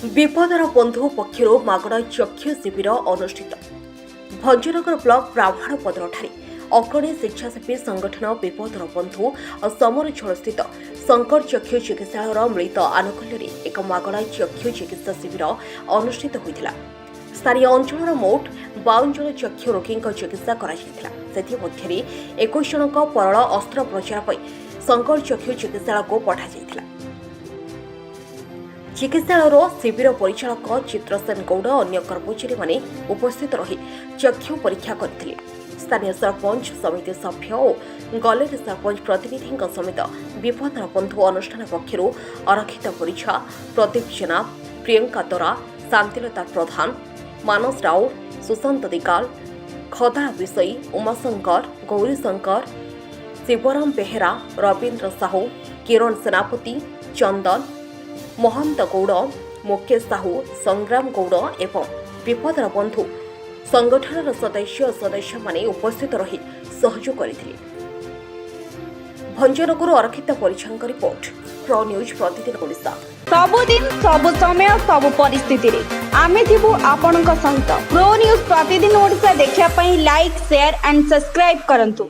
ବିପଦର ବନ୍ଧୁ ପକ୍ଷରୁ ମାଗଣା ଚକ୍ଷୁ ଶିବିର ଅନୁଷ୍ଠିତ। ଭଞ୍ଜନଗର ବ୍ଲକ ବ୍ରାହ୍ମଣପଦରଠାରେ ଅଗ୍ରଣୀ ସ୍ୱେଚ୍ଛାସେବୀ ସଂଗଠନ ବିପଦର ବନ୍ଧୁ ଓ ସମରଝୋଳସ୍ଥିତ ଶଙ୍କର ଚକ୍ଷୁ ଚିକିତ୍ସାଳୟର ମିଳିତ ଆନୁକୂଲ୍ୟରେ ଏକ ମାଗଣା ଚକ୍ଷୁ ଚିକିତ୍ସା ଶିବିର ଅନୁଷ୍ଠିତ ହୋଇଥିଲା। ସ୍ଥାନୀୟ ଅଞ୍ଚଳର ମୋଟ 52 ଜଣ ଚକ୍ଷୁ ରୋଗୀଙ୍କ ଚିକିତ୍ସା କରାଯାଇଥିଲା। ସେଥିମଧ୍ୟରେ 21 ଜଣଙ୍କ ପରଳ ଅସ୍ତ୍ରୋପଚାର ପାଇଁ ଶଙ୍କର ଚକ୍ଷୁ ଚିକିତ୍ସାଳୟକୁ ପଠାଯାଇଥିଲା। ଚିକିତ୍ସାଳୟର ଶିବିର ପରିଚାଳକ ଚିତ୍ରସେନ ଗୌଡ଼, ଅନ୍ୟ କର୍ମଚାରୀମାନେ ଉପସ୍ଥିତ ରହି ଚକ୍ଷୁ ପରୀକ୍ଷା କରିଥିଲେ। ସ୍ଥାନୀୟ ସରପଞ୍ଚ, ସମିତି ସଭ୍ୟ ଓ ଗଲେରୀ ସରପଞ୍ଚ ପ୍ରତିନିଧିଙ୍କ ସମେତ ବିପଦର ବନ୍ଧୁ ଅନୁଷ୍ଠାନ ପକ୍ଷରୁ ଅରକ୍ଷିତ ପରିଛା, ପ୍ରଦୀପ ଜେନା, ପ୍ରିୟଙ୍କା ଦରା, ଶାନ୍ତିଲତା ପ୍ରଧାନ, ମାନସ ରାଉତ, ସୁଶାନ୍ତ ଦିଗାଲ, ଖଦାଳ ବିଷୟୀ, ଉମାଶଙ୍କର, ଗୌରୀଶଙ୍କର, ଶିବରାମ ବେହେରା, ରବୀନ୍ଦ୍ର ସାହୁ, କିରଣ ସେନାପତି, ଚନ୍ଦନ ମହନ୍ତ ଗୌଡ଼, ମୁକେଶ ସାହୁ, ସଂଗ୍ରାମ ଗୌଡ଼ ଏବଂ ବିପଦର ବନ୍ଧୁ ସଂଗଠନର ସଦସ୍ୟ ଓ ସଦସ୍ୟମାନେ ଉପସ୍ଥିତ ରହି ସହଯୋଗ କରିଥିଲେ। ଭଞ୍ଜନଗରରୁ ଅରକ୍ଷିତ ପରିଛାଙ୍କ ରିପୋର୍ଟ, ପ୍ରୋ ନ୍ୟୁଜ୍ ପ୍ରତିଦିନ ଓଡ଼ିଶା। ସବୁଦିନ, ସବୁ ସମୟ, ସବୁ ପରିସ୍ଥିତିରେ ଆମେ ଥିବୁ ଆପଣଙ୍କ ସହିତ। ପ୍ରୋ ନ୍ୟୁଜ୍ ପ୍ରତିଦିନ ଓଡ଼ିଶା ଦେଖିବା ପାଇଁ ଲାଇକ୍, ସେୟାର ଆଣ୍ଡ ସବସ୍କ୍ରାଇବ୍ କରନ୍ତୁ।